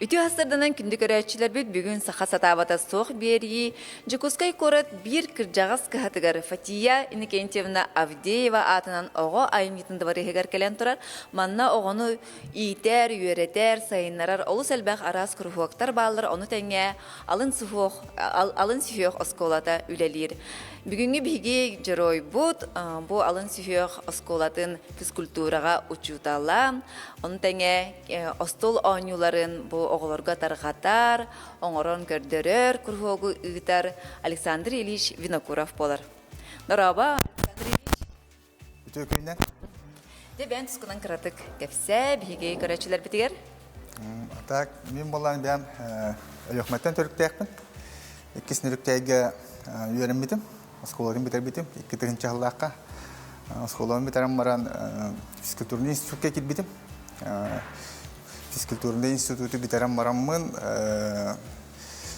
Үтүө сарсыарданан күндү көрөөччүлэрбит бүгүн саха сатаабата суох биэрии Дьокуускай куорат биир кырдьаҕас кыһатыгар Фатия Иннокентьевна Авдеева аатынан оҕо айымньытын дыбарыаһыгар кэлэн турар. Манна оҕону иитэр, үөрэтэр, сайыннарар олус элбэх араас куруһуоктар бааллар, ону тэҥэ алын суһуох, алын сүһүөх оскуолата үлэлиир. Бүгүҥҥү биһиги дьоруойбут бу алын сүһүөх оскуолатын физкультураҕа учуутала, ону тэҥэ остуол оонньууларын бу оҕолорго тарҕатар, оҥорон көрдөрөр куруһуогу ыытар Александр Ильич Винокуров буолар. Дорообо, Александр Ильич. Үтүө күннэн. Дьэ, бэйэн тускунан кыратык кэпсээ, биһиги көрөөччүлэрбитигэр. Так, мин боллаан бэйэм Өлүөхмэттэн төрүктээхпин. Иккис нөрүктээйгэ үөрэммитим, оскуолатын бүтэрбитим. 2 тыһыынча сыллаахха оскуоланы бүтэрэн баран физкультурный институтка киирбитим. Физкультурный институту бүтэрэн бараммын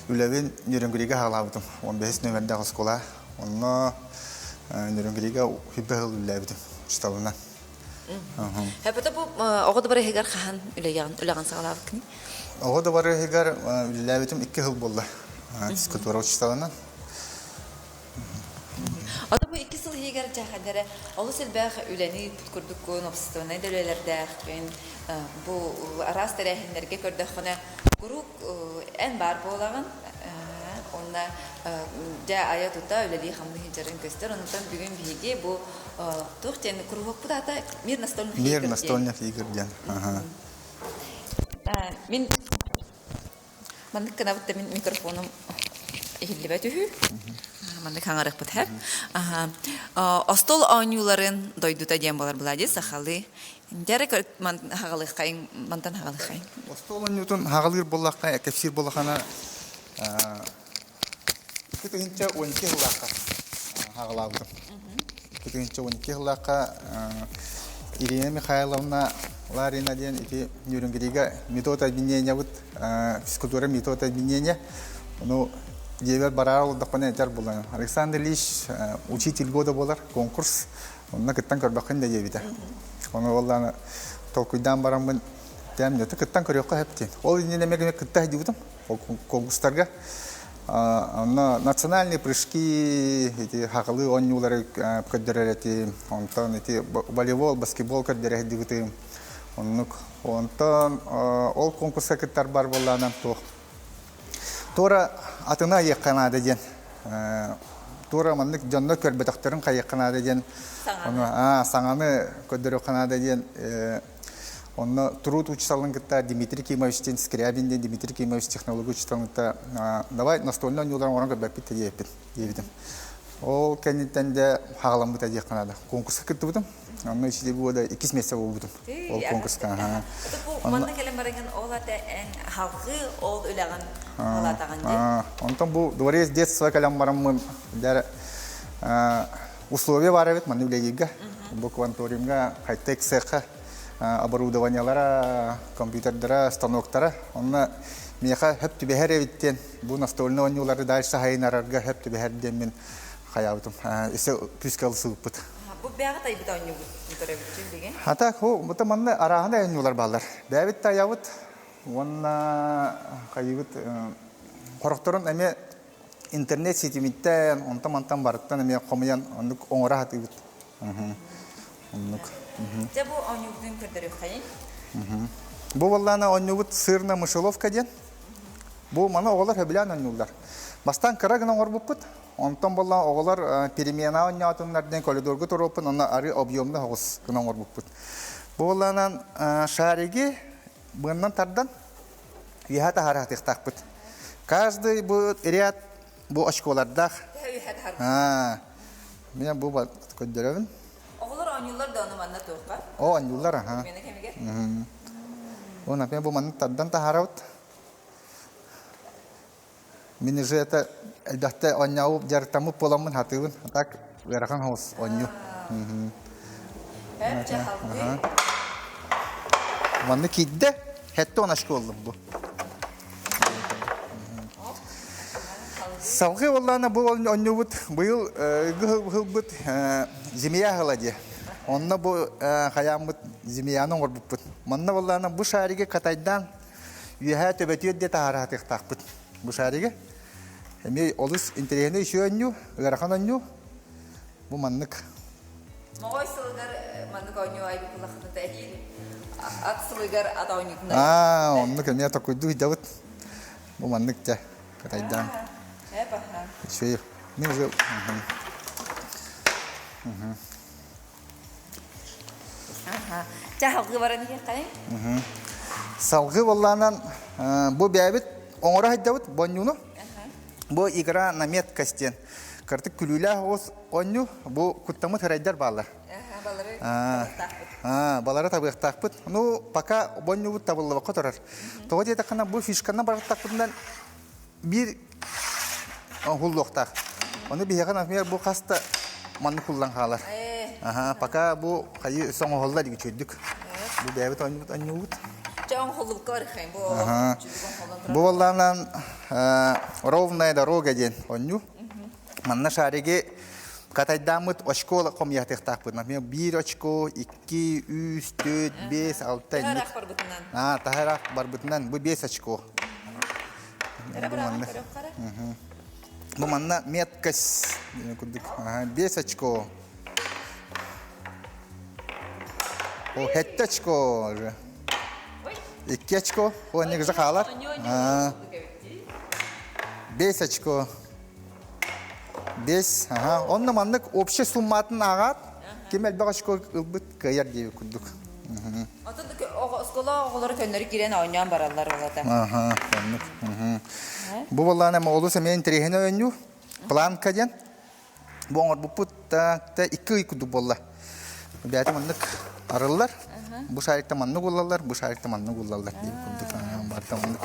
үлэбин Нерюнгрига хаалаабытым. 15 нөмердээх оскуола. Онно Нерюнгрига хүббэ сыл үлэлээбитим учууталынан. Эбэтэ бу оҕо дыбарыһыгар хаһан үлэҕин үлэҕин саҕалаабыккыный? Оҕо дыбарыһыгар үлэлээбитим 2 сыл буолла. Физкультура учууталынан. Ото бу 2 сыл иһигэр дьахадара олус элбэх үлэни ыыппыт курдуккун, общественнай да үлэлэрдээхпин, бу араас тэрээһиннэргэ көрдөххүнэ куруук эн баар буолаҕын уонна дьэ айа-тута үлэлии-хамныы сылдьарын көстөр. Онтон бүгүн биһиги бу туох диэн куруһуокпут аата Мир настольных Мир игр диэн. настольных игр диэн. Мин маннык гынабыт да мин микрофонум иһиллибэт үһү. Маннык хаҥарыахпыт һэ. Остуол оонньууларын дойдута диэн буолар Влади сахалыы. Дьэрэ хаҕалыаххайын мантан хаҕалыаххайын. Остуол оонньуутун хаҕалыыр буоллахха, кэпсиир буоллаххына 2012 сыллаахха хаҕалаабытым. 2012 сыллаахха Ирина Михайловна Ларина диэн ити Нюрнберга метод объединениябыт физкультура метод объединения ону дьиэбэр бараары олордохпуна этэр буолан Александр Ильич учитель года буолар конкурс онно кыттан көрбөххүн да диэбитэ. Ону буоллаана толкуйдаан бараммын тээм дьэ кыттан көрүөххэ сөп диэн. Ол иннинэ эмиэ кытта сылдьыбытым ол конкурстарга. Онно национальные прыжки, ити хаҕылыы оонньуулары көрдөрөр этим. Онтон ити волейбол, баскетбол көрдөрө сылдьыбытым. Оннук. Онтон ол конкурска кыттар бар буоллаанан туох Туора атына айыахха наада диэн туора маннык дьоннор көрбөтөхтөрүн хайыахха наада диэн ону саҥаны көрдөрүөххэ наада диэн онно труд учууталын кытта Дмитрий Кимович диэн Скрябин диэн Дмитрий Кимович технология учууталын кытта давай настольный оонньууларын оҥорон көрбөппүт да диэбиппин диэбитим. Ол кэнниттэн дьэ хаҕаламмыта диэххэ наада. Конкурска кыттыбытым. Онно ичи года иккис место буолбутум. Ол конкурска. Бу манна кэлэн барыгын ол ата эн халгыы ол үлэҕин халаатаҕын дии. Онтон бу дворец детства кэлэн бараммын дьэ условия баар эбит манна үлэлииргэ. Бу кванториумга хай-тек цехха оборудованиелара, компьютердара, станоктара. Онно миэхэ хөп түбэһэр эбит диэн бу настольный оонньуулары дальше сайынарарга хөп түбэһэр диэн мин хайаабытым. Өссө күүскэ ылсыбыппыт. Бу бэҕэ тайбыт оонньуубут көрөбүт билигин. Ата ху бу манна арааһынай оонньуулар бааллар. Бэйэбит таайабыт уонна хайыбыт хорохторун эмиэ интернет ситимиттэн онтон-мантан барыттан эмиэ хомуйан оннук оҥоро сатыыбыт. Оннук. Дьэ бу оонньуубутун көрдөрүөххэйин. Бу буоллаана оонньуубут сырная мышеловка диэн. Бу маны оҕолор сөбүлээн оонньууллар. Бастаан кыра гына оҥорбуппут. Онтон буолла оҕолор перемена оонньоотуннар диэн коридорга туруоппун, онно арыы объемный оҕус гына оҥорбуппут. Бу буоллаанан шариги быаннан тардан үөһэ таһаара сатыахтаахпыт. Каждый бу ряд бу очколардаах. Мен бу көрдөрөбүн. Оҕолор оонньууллар да ону манна туохха? О, оонньууллар, аха. Оны например, бу маннык тардан таһаарабыт. Мин уже это элбэхтэ оонньообуп дьарыктаммыт буоламмын хатыыбын. А так ыарахан соҕус оонньуу. Манна киирдэ, хэтте он очко ыллым бу. Салгыы буоллаана бу оонньуубут быйыл ыгы змея ыла дии. Онно бу хайааммыт змеяны оҥорбуппут. Манна буоллаана бу шариги катайдаан. Үөһээ төбөтүөр диэ таһаараатыахтаахпыт бу шарига. Эмиэ олус интэриэһинэй үчүгэй оонньуу, ыарахан оонньуу. Бу маннык. Моҕой сылыгар маннык оонньуу айбыт улаханыта эһиил ат сылыгар ат оонньуутунан. Аа, оннук эмиэ токуйдуу ыйдабыт. Бу маннык дьэ, кытайдаан. Ээ, баха. Үчүгэй. Мин уже Чэ, салгыы баран иһиэххэйиҥ. Салгыы буоллаанан бу бэйэбит оҥоро сылдьабыт бонньууну. Бу игра на меткость диэн. Кырдьык күлүүлээх оҕус оонньуу. Бу куттаммыт ырайдар бааллар. Балары табыахтаахпыт. Балары табыахтаахпыт. Ну, пока бонньуубут табыллыбакка турар. Тоҕо диэтэххинэ, бу фишканы барыттахпытынан биир хуллуохтаах. Ону биһиэхэ, например, бу хас да маннык хуллан хаалар. Аха, пока бу хайы соҥоһуллар үчүгдүк. Бу бэйэбит оонньуубут оонньуубут. Чэ, оҥоһуллубукка барыхайын бу Бу буоллаанан ровная дорога диэн оонньуу. Манна шариги катайдааммыт очко хомуйатыахтаахпыт. Например, биир очко, икки, үс, төрт, биэс, алта. Таһараах барбытынан. Аа, таһараах барбытынан. Бу биэс очко. Бу манна. Бу манна меткость курдук. Биэс очко. О, хэттэ очко уже. Икки очко. О, негізі хаалар. Бес очко. Бес. Ага. Онно маннык общий сумматын ааҕаат, ким элбэх очко ылбыт кыайар диэбит курдук. Отон оскуола оҕолоро көннөрү киирэн оонньоон бараллар олата. Аха, оннук. Бу буоллаҕына олус эмиэ интэриэһинэй оонньуу. Планка диэн. Бу оҥорбуппут та икки ый курдук буолла. Бэйэтэ маннык арыллар. Бу шарикта маннык уллаллар, бу шарикта маннык уллаллар диэн курдук барыта маннык.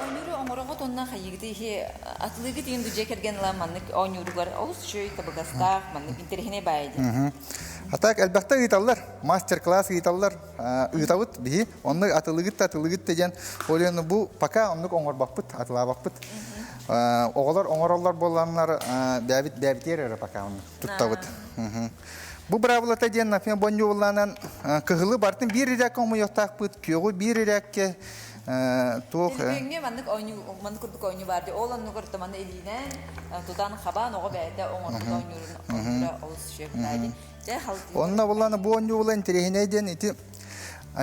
Оонньууру оҥороҕут уонна хайыгыты иһи атылыыгыт иһин дьиэ кэргэн ылан маннык оонньууругар олус үчүгэй табыгастаах, маннык интэриэһинэй баайа диэн. А так элбэхтэ ыыталлар, мастер-класс ыыталлар, ыытабыт биһи. Онно атылыгыт да атылыгыт да диэн, ол бу пока оннук оҥорбоппут, атылаабаппыт. Оҕолор оҥороллор буолланнар бэйэбит бэйэбитигэр эрэ пока туттабыт. Бу быраабылата диэн, например, бонньуоллаанан кыһылы бартын биир ирээккэ хомуйуохтаахпыт, күөҕү биир ирээккэ туох Төлөпүөҥҥэ маннык оонньуу маннык курдук оонньуу баар дии. Ол оннугар маны илиинэн тутан хабаан оҕо бэйэтэ оҥорбут оонньуурун оонньуура олус үчүгэй дии. Дьэ халытыы. Онно буллаана бу оонньуу була интэриэһинэй диэн ити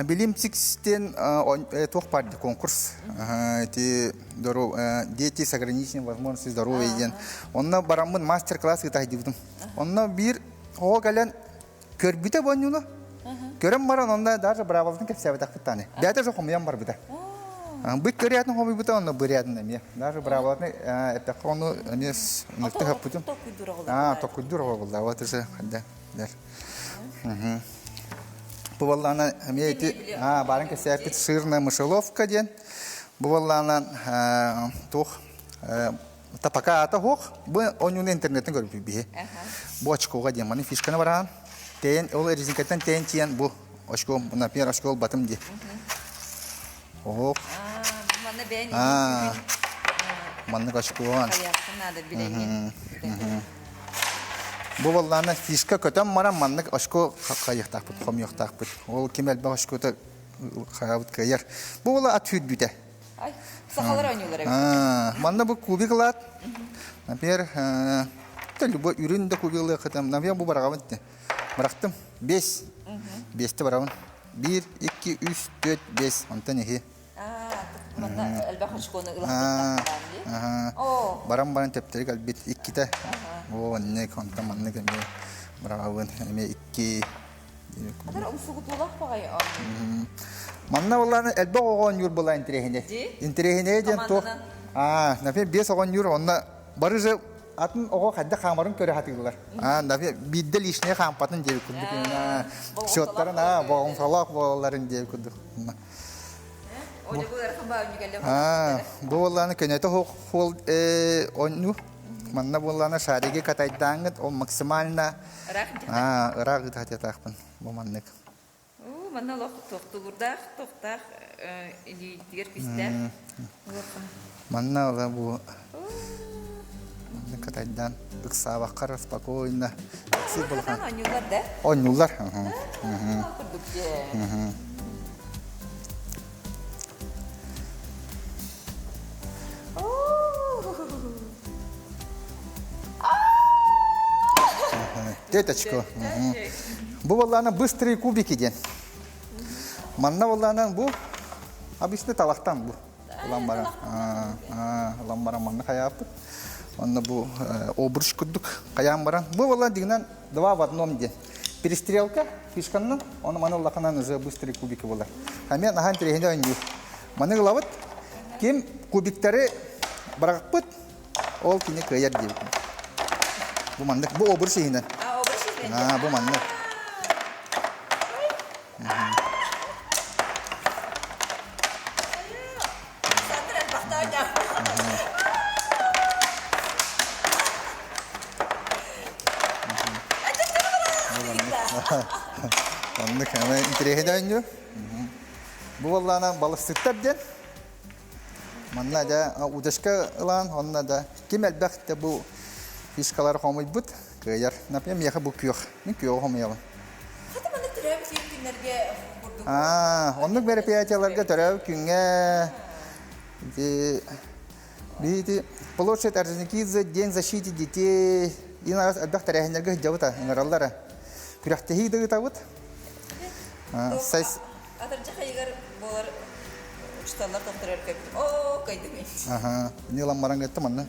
Билимчикс диэн туох баар конкурс ити дети с ограниченной возможностью здоровья диэн. Онно бараммын мастер-класс ыыта сылдьыбытым. Онно биир оҕо кэлэн көрбүтэ бонньуну. Көрөн баран онно даже браабылатын кэпсээбэтэхпит даҕаны. Бэйэтэ же хомуйан барбыта. Быт көрүятын хомуйбута, онно бырыатын эмиэ. Даже браабылатын эттэххэ ону эмиэ ынырты хөппүтүм. Аа, токуйдуур оҕо булла. Вот уже Бу буоллаҕына эмиэ ити баарын кэпсээппит сырная мышеловка диэн. Бу буоллаҕына туох тапака аата суох. Бу оонньууну интернеттэн көрбүт биһи. Бу очкоға диэн маны фишканы бараан. Тэйэн ол резинкаттан тэйэн тиийэн бу очко, например, очко ылбатым дии. Оһох. Манна бэйэн Маннык очкоан. Хайаахха наада билэҥҥин. Бу буоллаҕына фишка көтөн баран маннык очко хайыахтаахпыт, хомуйуохтаахпыт. Ол ким элбэх очкота хайаабыт кыайар. Бу буола ат сүүрдүүтэ. Ай, сахалар оонньуулар эбит. Манна бу кубик ылаат. Например, любой үрүн да кубик ылыаххытым. Например, бу бараҕабын Бырахтым. Бес. Бесте барабын. Биир, икки, үс, түөрт, бес. Онтон иһи. Манна элбэх очкону ылахтыктаах дии. Баран баран төптөрү кэлбит иккитэ. О, оннук, онтон маннык эмиэ быраҕабын. Эмиэ икки. Атар умсугутуулаах баҕайы Манна буоллааны элбэх оҕо оонньуур буолла интэриэһинэй. Интэриэһинэй диэн туох? Аа, например, биэс оҕо оонньуур, онно бары же атын оҕо хайдах хаамарын көрө сатыыллар. Аа, например, биирдэ лишнее хаампатын диэбит курдук. Счеттарын аа, боҕомсолоох буолалларын диэбит курдук. Бу буоллааны көнөтө хуол оонньуу. Манна буоллааны шариги катайдааҥҥыт ол максимально ыраах ыытатыатаахпын бу маннык. Манна олох тохтуурдаах, тохтаах илиитигэр күүстээх. Манна ола бу маннык катайдаан ыксаабаккар спокойно Оонньуулар да? Оонньуулар. Курдук дьэ. Тет очко. Бу буоллаана быстрые кубики диэн. Манна буоллаана бу обычно талахтан бу. Ылан баран, ылан баран манна хайааппыт. Онно бу обруч курдук хайаан баран. Бу буолла дигинэн два в одном диэн. Перестрелка фишканнан, оны маны улаханан уже быстрые кубики болар. Хамия нахан тирехине ойнуур. Маны ылабыт. Ким кубиктары бырахпыт, Ол кини кыайар диэбитим. Бу маннык, бу обруч иһинэн. А, обруч иһинэн. Аа, бу маннык. Оннук интэриэһинэй оонньуу. Бу буоллаана балыксыттар диэн Манна да удочка ылан, онно да ким элбэх да бу фишкалары хомуйбут кыайар. Например, миэхэ бу күөх. Мин күөҕү хомуйабын. Хата манна төрөөбүт күннэргэ курдук. Аа, оннук мероприятияларга төрөөбүт күҥҥэ ити биһити площадь Орджоникидзе День защиты детей ин арас элбэх тэрээһиннэргэ сылдьабыт ыҥыраллара. Күрэхтэһии да ыытабыт. Сайс Атырдьах ыйыгар буолар учууталлар тохторор көппүт. Оо, кыйдым Аха, не ылан баран гыттым манна.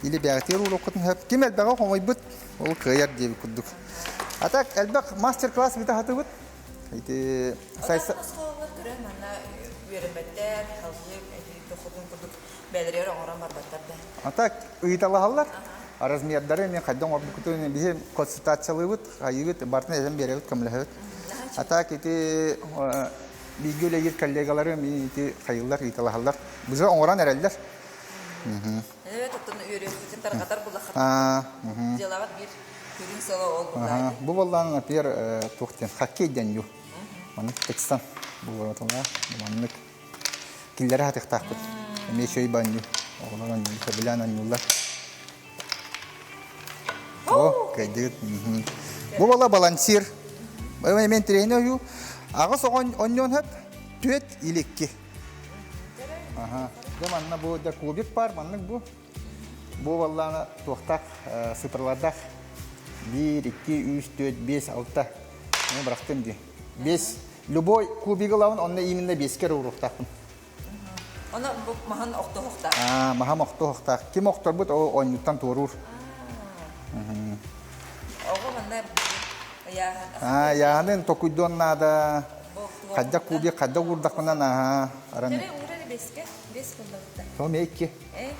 Или бэҕэтиэр уруоккутун хөп. Ким элбэҕи хомойбут, ол кыайар диэбит курдук. А так элбэх мастер-класс ыыта сатыыбыт. Ити сайса... Оскуолалар көрөн манна үөрэммэттэр, халҕыы тохотун курдук бэлэригэр оҥорон барбаттар да. А так ыйыталаһаллар. Размердары мен хайдах оҥорбуккутун биһи консультациялыыбыт, хайыыбыт, бартын этэн биэрэбит, көмөлөһөбүт. А так ити бииргэ үлэлиир коллегаларым ити хайыыллар, ыйыталаһаллар. Быжа оҥорон эрэллэр. Evet, оттон үөрүөхпүтүн тарҕатар буллахха дьыалаҕыт биир күрүн сыла ол буллаайды. Бу боллаан, например, туох диэн, хоккей диэн ю. Маннык текстан бу маннык киллэрэ хатыхтаахпыт. Эмиэ чөй банню. Оҕолор анньуу, сөбүлээн анньууллар. О, кэйдигит. Бу бола балансир. Мен тирейне ойу. Аҕыс оҕон онньон хөп, түөт илекки. Аха. Дьэ манна бу дьэ кубик бар, маннык бу. Бу баллаана туохтаах цифрлардаах. 1, 2, 3, 4, 5, 6. Мен бырахтым дии. 5. Любой кубик ылабын, онно именно 5-кер уруохтаахпын. Оны бу маһын охтуохтаах. Аа, маһам охтуохтаах. Ким охторбут, ол оонньууттан туоруур. Оҕо манна ыйааһын. Аа, ыйааһынын токуйдуон наада. Хайда кубик, хайда уурдахпынан аhaa. Аран. Тере уурар беске, бес кыллабытта. Том икки. Э.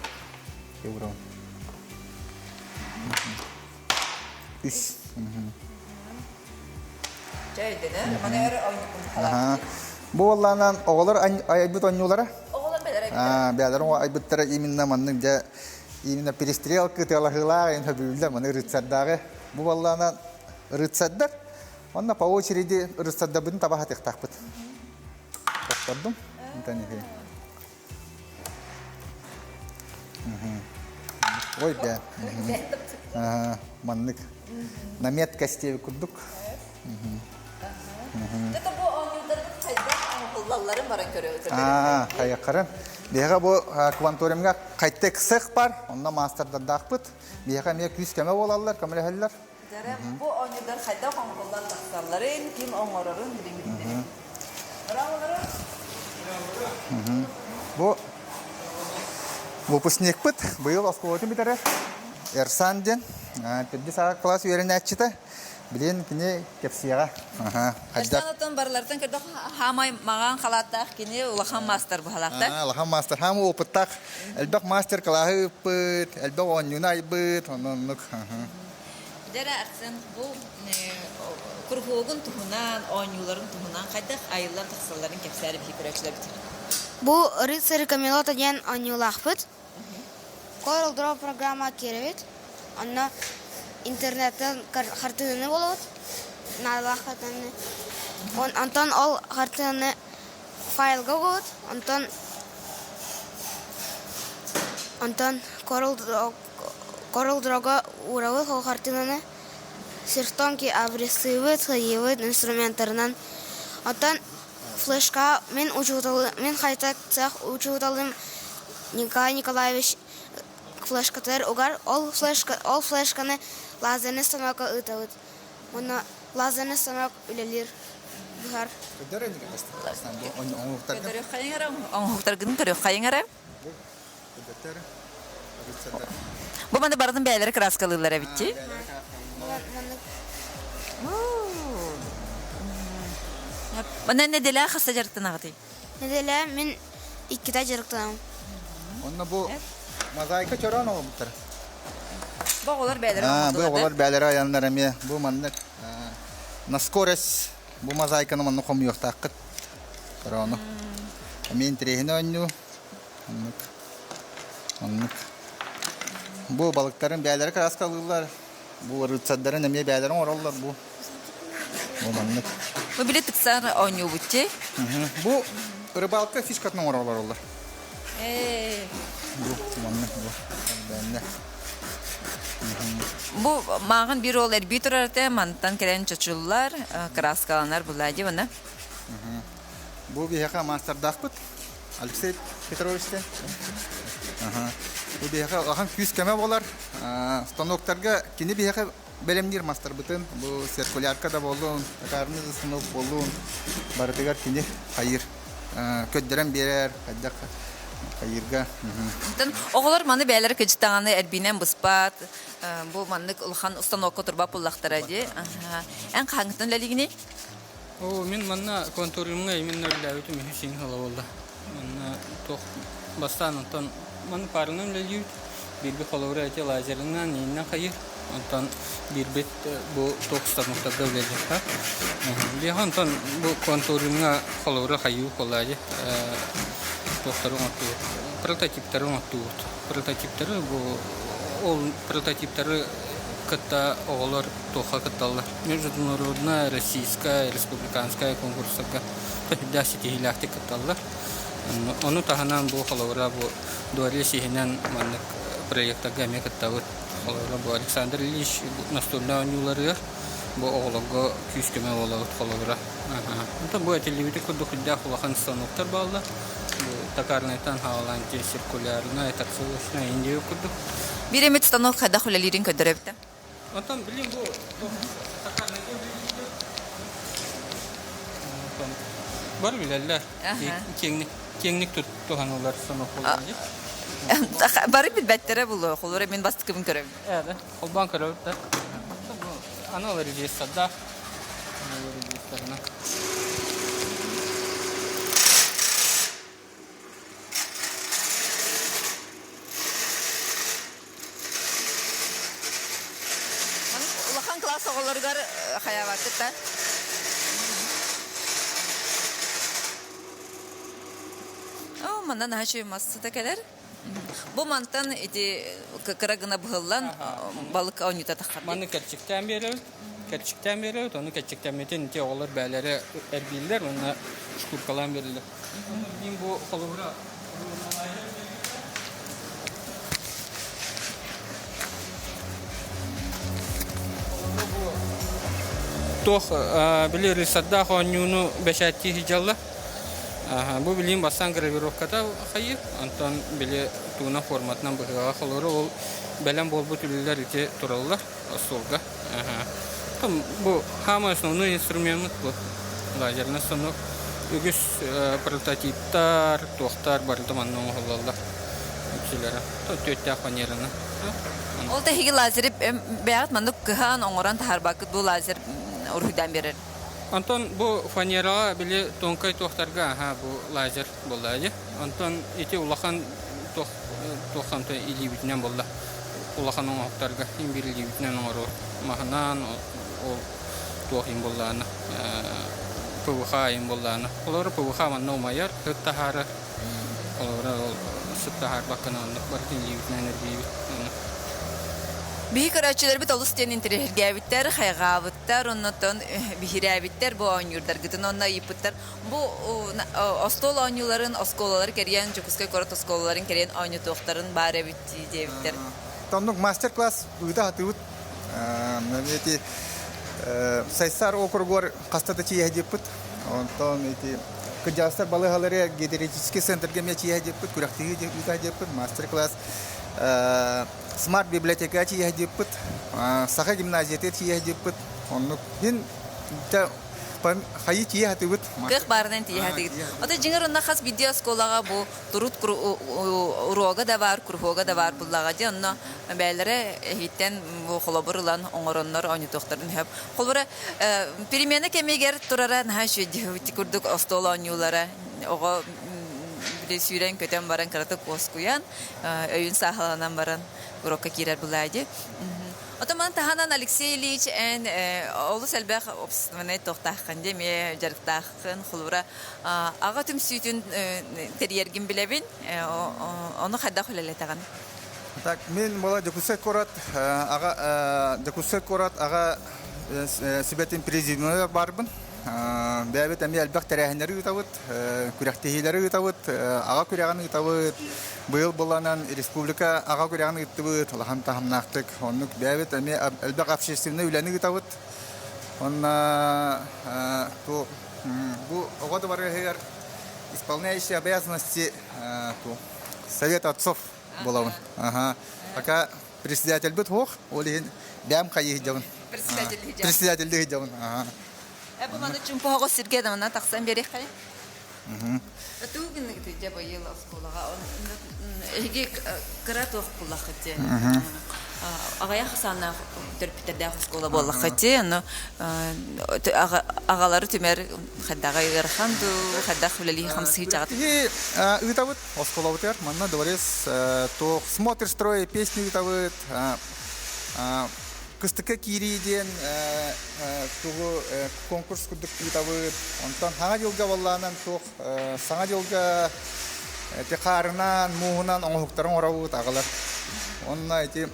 Евро. Үс. Чэ өйдөнө. Маны өр ойнуккун Бу буоллаанан оҕолор айбыт оонньуулара. Оҕолор бэлэр айбыттара. Бээлэр айбыттара именно маннык дьэ именно перестрелка тыалаһыылаах ин хөбүллэр маны рыцардааҕы. Бу буоллаанан рыцардар онно по очереди рыцардабытын таба хатыахтаахпыт. Тохтордум. Ой бээ. Маннык наметка стеби курдук. Это бу оонньууларбыт хайдах оҥоһуллалларын баран көрөбүт. Аа, хайаккарын. Биһиэхэ бу кванториумга хайтек цех бар, онно маастардардаахпыт. Биһиэхэ эмиэ күүс көмө буолаллар, көмөлөһөллөр. Дьэ, бу оонньуулар хайдах оҥоһуллан тахсалларын, ким оҥорорун билиҥҥитин. Браво, Бу выпускникпыт быйыл оскуолатын бүтэрэр. Эрсан диэн төрдүс аҕа кылаас үөрэнээччитэ. Билин кини кэпсиэҕэ. Эрсан оттон барылартан көрдөх хаамай маҕан халааттаах кини улахан маастар быһалаахтар. Улахан маастар, хаама опыттаах. Элбэх мастер кылааһы ыыппыт, элбэх оонньууну айбыт, оннук. Дьэ эрэ, Арсен, бу куруһуогун туһунан, оонньууларын туһунан хайдах айыллан тахсалларын кэпсээр биһи көрөөччүлэрбит. Бу «Рыцари Камелота» диэн оонньуулаахпыт. Coral Draw программа киирэбит. Онно интернеттэн хартыынаны булабыт. Наадалаах хартыынаны. Онтон ол хартыынаны файлга угабыт. Онтон онтон Coral Draw Coral Draw-га уурабыт ол хартыынаны. Сиртонки обрисывает хайыыбыт инструменттарынан. Оттон флешка мин учууталы мин хайта цех учууталым Николай Николаевич. флешкатыгар угар, ол флешка ол флешканы лазерный станокка ыытабыт. Уонна лазерный станок үлэлиир быһар. Оҥоһуктаргын көрүөххэйиҥ эрэ. Бу маны барытын бэйэлэрэ кырааскалыыллар эбит дии. Манна нэдиэлэ хаста дьарыктанаҕытый? Нэдиэлэ мин иккитэ дьарыктанабын. Онно бу мозаика чороон оҥорбуттар. Бу оҕолор бэйэлэрэ Бу оҕолор бэйэлэрэ айаннар эмиэ. Бу маннык на скорость бу мозаиканы манна хомуйуохтааххыт. Чороону. Эмиэ интэриэһинэй оонньуу. Оннук. Оннук. Бу балыктарын бэйэлэрэ кырааскалыыллар. Бу рыцардарын эмиэ бэйэлэрэ оҥороллор бу. Бу маннык. Бу били тыксар оонньуубут дии. Бу рыбалка фишкатын оҥороллор. Ээ. Бу маннык бу. Бэннэ. Бу мааҕын биир уол эрбии турар этэ, мантан кэлэн чочуллар, кырааскаланар булаа дии мана. Бу биһиэхэ маастардаахпыт. Алексей Петрович диэн. Бу биһиэхэ улахан күүс-көмө буолар. Станоктарга кини биһиэхэ бэлэмниир мастарбытын, бу циркулярка да буоллун, токарный станок буоллун, барытыгар кини хайыыр. Көрдөрөн биэрэр, хайдах хайыырга. Оттон оҕолор маны бэйэлэрэ кыдьытаҕаны эрбиинэн быспат, бу маннык улахан установка турбат буоллахтара дии. Эн хаһааҥҥыттан үлэлиигиний? Оо, мин манна кванториумҥа именно үлэлээбитим үһүс иҥ сыла буолла. Манна туох бастаан онтон маны паарынан үлэлиибит. Биирбит холобура эти лазерынан ииннэн хайыыр. Онтон биирбит бу туох станоктарга үлэлиэххэ. Биэхэ онтон бу кванториумҥа холобура хайыы буолла дии. Туохтары оҥортубут. Прототиптары оҥортубут. Прототиптары бу ол прототиптары кытта оҕолор туохха кытталлар. Международная, российская, республиканская конкурстарга үрдээх ситиһиилээхтик кытталлар. Ону таһынан бу холобура бу дворец иһинэн маннык проектарга эмиэ кыттабыт. Холобура бу Александр Ильич настольнай оонньууларыгар бу оҕолорго күүс-көмө буолабыт холобура. Онтон бу этиллибити курдук үрдээх улахан станоктар бааллар. Бу токарнайтан хаалаан циркулярнай, торцевочнай, индия курдук. Биир эмит станок хайдах үлэлиирин көрдөрөбүт. Онтон билим бу Бар билэллэр. Киэҥник киэҥник туһаныллар станок буолар Бары билбэттэрэ булуо. Холура мин бастакыбын көрөбүн. Ээ, холбоон көрөбүт да. Анал регистрдаах. Анал регистрынан. Улахан кылаас оҕолоругар хайаабаккыт да? Оо, манна наһаа үчүгэй мас сыта кэлэр. Бу мантан ити кыра гына быһыллан балык оонньуута таххар. Маны кэрчиктээн биэрэбит. Кэрчиктээн биэрэбит, ону кэрчиктэммитин ити оҕолор бээлэрэ эрбииллэр уонна шкуркалаан биэрэллэр. Мин бу холобура Туох били рысардаах оонньууну бэчээттии сылдьаллар. Бу билигин бастаан гравировката хайыыр, онтон били тууна форматынан быһыыга холору ол бэлэм буолбут үлэлэр ити тураллар остуолга. Бу самый основной инструмент бу лазерный станок. Үгүс прототиптар, туохтар барыта манна оҥоһуллаллар. Үксүлэрэ. Түөттээх фанераны. Ол да эһиги лазеры бэйэҕит маннык кыһан оҥорон таһаарбаккыт бу лазер уруһуйдаан биэрэр. Онтон бу фанераҕа били тонкай туохтарга аха бу лазер буолла дии. Онтон ити улахан туох туохтан илиибитинэн буолла. Улахан оҥоһуктарга биир илиибитинэн оҥоруу маһынан ол туох иһин буоллаҕына ПВХ иһин буоллаҕына. Олору ПВХ манна умайар, сыт таһаарар. Олору ол сыт таһаарбаккына оннук барытын илиибитинэн эрбиибит. Биһи көрөөччүлэрбит олус диэн интэриэһиргээбиттэр, хайҕаабыттар, оннотон биһирээбиттэр бу оонньуурдаргытын онно ыйыппыттар. Бу остуол оонньууларын оскуолалар кэрийэн, Дьокуускай куорат оскуолаларын кэрийэн оонньотуохтарын баар эбит дии диэбиттэр. Оннук мастер-класс ыыта сатыыбыт. Эти Сайсар округугар хаста да тиийэ диэппит. Онтон ити кырдьаҕастар балыыһалары гетерический центрга эмиэ тиийэ диэппит, күрэхтэһии ыыта диэппит, мастер-класс. Смарт библиотека тиийэ сылдьыппыт, Саха гимназиятыгар тиийэ сылдьыппыт. Оннук мин хайыы тиийэ сатыыбыт. Кыах баарынан тиийэ сатыыгыт. Ото дьиҥэр онно хас биирдии оскуолаҕа бу турут уруога да баар, куруһуога да баар буллаҕа дии. Онно бэйэлэрэ эһиттэн бу холобур ылан оҥороннор оонньотуохтарын сөп. Холобура, перемена кэмигэр турара наһаа үчүгэй курдук остуол оонньуулара оҕо били сүүрэн-көтөн баран кыратык уоскуйан, өйүн сааһыланан баран урокка киирэр былаа дии. Отоман таһынан Алексей Ильич эн олус элбэх общественнай туохтааххын дии эмиэ дьарыктааххын холобура аҕа түмсүүтүн тэрийэргин билэбин ону хайдах үлэлэтэҕин? Так, мин була Дьокуускай куорат аҕа Дьокуускай куорат аҕа сүбэтин президиумугар баарбын. Бэйэбит эмиэ элбэх тэрээһиннэри ыытабыт, күрэхтэһиилэри ыытабыт, аҕа күрэҕин ыытабыт. Быйыл буланан республика аҕа күрэҕин ыыттыбыт, улахан таһымнаахтык. Оннук бэйэбит эмиэ элбэх общественнай үлэни ыытабыт. Онно бу оҕо дыбарыаһыгар исполняющие обязанности Совет отцов буолабын. Ага. Пока председательбит суох, ол иһин бэйэм хайыы сылдьабын. Председательдии сылдьабын. Э, бу маны чумпоһоҕо сиргэ да тахсан биэриэххэ. Тугу гынныгыт дьэ быйыл оскуолаҕа эһиги кыра туох буллаххыт диэн аҕыйах ахсааннаах төрөппүттэрдээх оскуола буоллаххыт дии ону аҕалары түмэр хайдаҕа ыарахан дуу хайдах үлэлии хамсыы дьаҕыт Киһи ыытабыт оскуолабытыгар манна дворец туох смотр строй песни ыытабыт кыстыкка киирии диэн тугу конкурс курдук ыытабыт. Онтон Саҥа дьылга буоллаҕынан туох Саҥа дьылга ити хаарынан, мууһунан оҥоһуктарын оҥоробут аҕалар. Уонна ити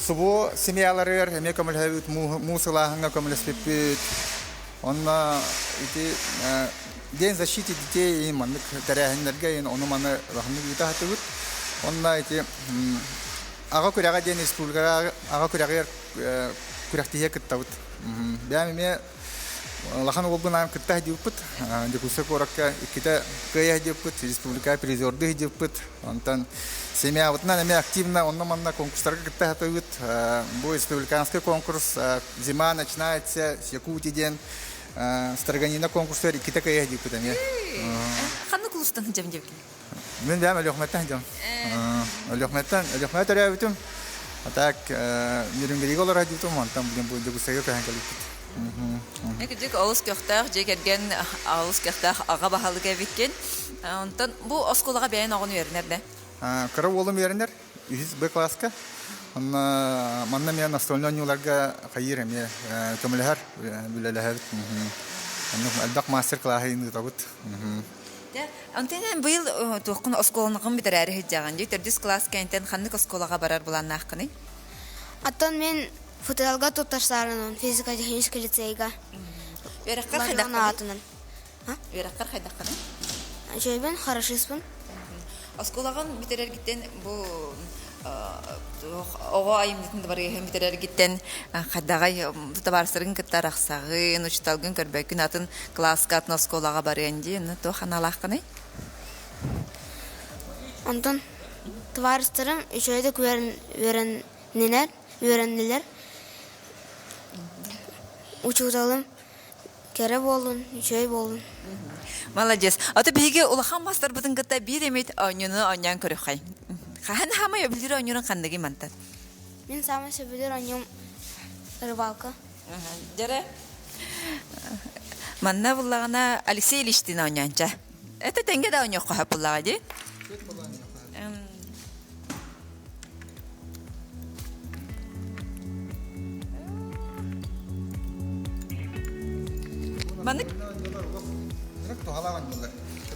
субу семьяларыгар эмиэ көмөлөһөбүт, муус ылааһыҥҥа көмөлөспүппүт. Онно ити День защиты детей маннык тэрээһиннэргэ ону-маны улаханнык ыыта сатыыбыт. Онно ити Аҕа күрэҕэ диэн республикаҕа аҕа күрэҕигэр күрэхтэһиигэ кыттабыт. Бэйэм эмиэ улахан уолбунаан кытта сылдьыбыппыт. Дьокуускай куоракка иккитэ кыайа сылдьыбыппыт, республикаҕа призердыы сылдьыбыппыт. Онтон семьябытынан эмиэ активно онно-манна конкурстарга кытта сатыыбыт. Бу республиканский конкурс «Зима начинается с Якутии» диэн Строганина конкурсугар иккитэ кыайа сылдьыбыппыт эмиэ. Ханнык улуустан сылдьабын диэбиккин? Мин бэйэм Өлүөхүмэттэн сылдьабын. Өлүөхүмэттэн Өлүөхүмэ төрөөбүтүм. А так Нерюнгрига олоро сылдьыбытым, онтон билигин бу Дьокуускайга көһөн кэлбиппит. Кырдьык олус көхтөөх дьиэ кэргэн олус көхтөөх аҕа баһылык эбиккин. Онтон бу оскуолаҕа бэйэн оҕону үөрэнэр да? Кыра уолум үөрэнэр, үһүс Б класска. Онно манна эмиэ настольнай оонньууларга хайыыр эмиэ көмөлөһөр, үлэлэһэбит. Оннук элбэх мастер-классы ыытабыт. Онтон эн быйыл туоххун оскуоланыгын бүтэрээри сылдьаҕын дии төрдүс кылаас кэнниттэн ханнык оскуолаҕа барар былааннааххыный? Оттон мин ФТЛ-га туттарсаарынын физико-техническэй лицейга. Үөрэххэр Лариону аатынан. Үөрэххэр хайдаххыный? Үчүгэйбин, хорошистпын. Оскуолаҕын бүтэрэргиттэн бу оҕо айымньытын дыбарыаһын бүтэрэргиттэн хайдаҕай табаарыстаргын кытта арахсаҕын, учууталгын көрбөккүн, атын кылааска, атын оскуолаҕа барыан дии, онно туох аналааххыный? Онтон табаарыстарым үчүгэйдик үөрэннилэр, үөрэннилэр. Учууталым Кэрэ буоллун, үчүгэй буоллун. Молодец. Ото биһиги улахан мастарбытын кытта биир эмит оонньууну оонньоон көрүөххэй. Хаһан хаамай өбүлүүр оонньуурун ханныгый мантан? Мин саамай сөбүлүүр оонньуум рыбалка. Дьэрэ. Манна буллаҕына Алексей Ильичтин оонньоонча. Это тэҥҥэ да оонньуохха сөп буллаҕа дии. Маннык туһалаах оонньуулар.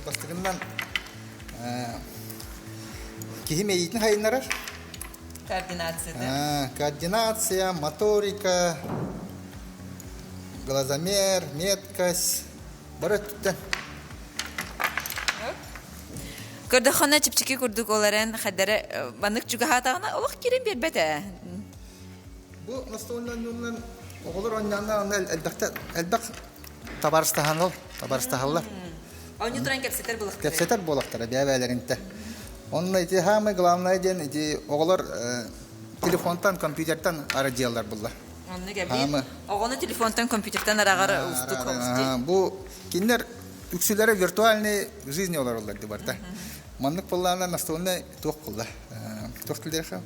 Бастакыннан киһи мэйиитин хайыннарар. Координация, да? Координация, моторика, глазомер, меткость. Бары өттүттэн. Көрдөххүнэ чэпчэки курдук ол эрэн хайдары маннык чугаһаатаҕына олох киирэн биэрбэт ээ. Бу настольнай оонньуунан оҕолор оонньооннор онно элбэхтэ элбэх табаарыстаһанал табаарыстаһаллар. Оонньуу туран кэпсэтэр буолахтара. Кэпсэтэр буолахтара бэйэ-бэйэлэринтэ. Онно ити самое главное диэн ити оҕолор телефонтан, компьютертан арадьыаллар булла. Онно кэбиир. Оҕону телефонтан, компьютертан араҕар уустук соҕус. Бу кинилэр үксүлэрэ виртуальной жизни олороллор ди барда. Маннык буоллаҕына настольнай туох буолла? Туох тилдерха?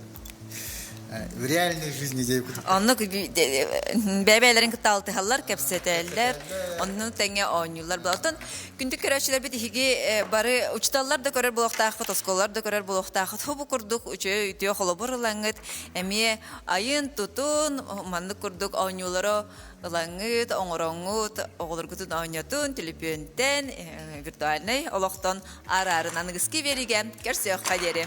В реальной жизни дей кутук. Оннук бэйэ-бэйэлэрин кытта алтыһаллар, кэпсэтэллэр, онну тэҥҥэ оонньууллар. Оттон күндү көрөөччүлэрбит иһиги бары учуталлар да көрөр буолуохтааххыт, оскуолалар да көрөр буолуохтааххыт. Бу курдук үчүгэй үтүө холобур ылаҥҥыт, эмиэ айын-тутун, маннык курдук оонньуулары ылаҥҥыт, оҥороҥҥут, оҕолоргутун оонньотун, түлүпүөнтэн, виртуальнай олохтон араарын аныгыскы биэриигэ көрсүөххэ диэри.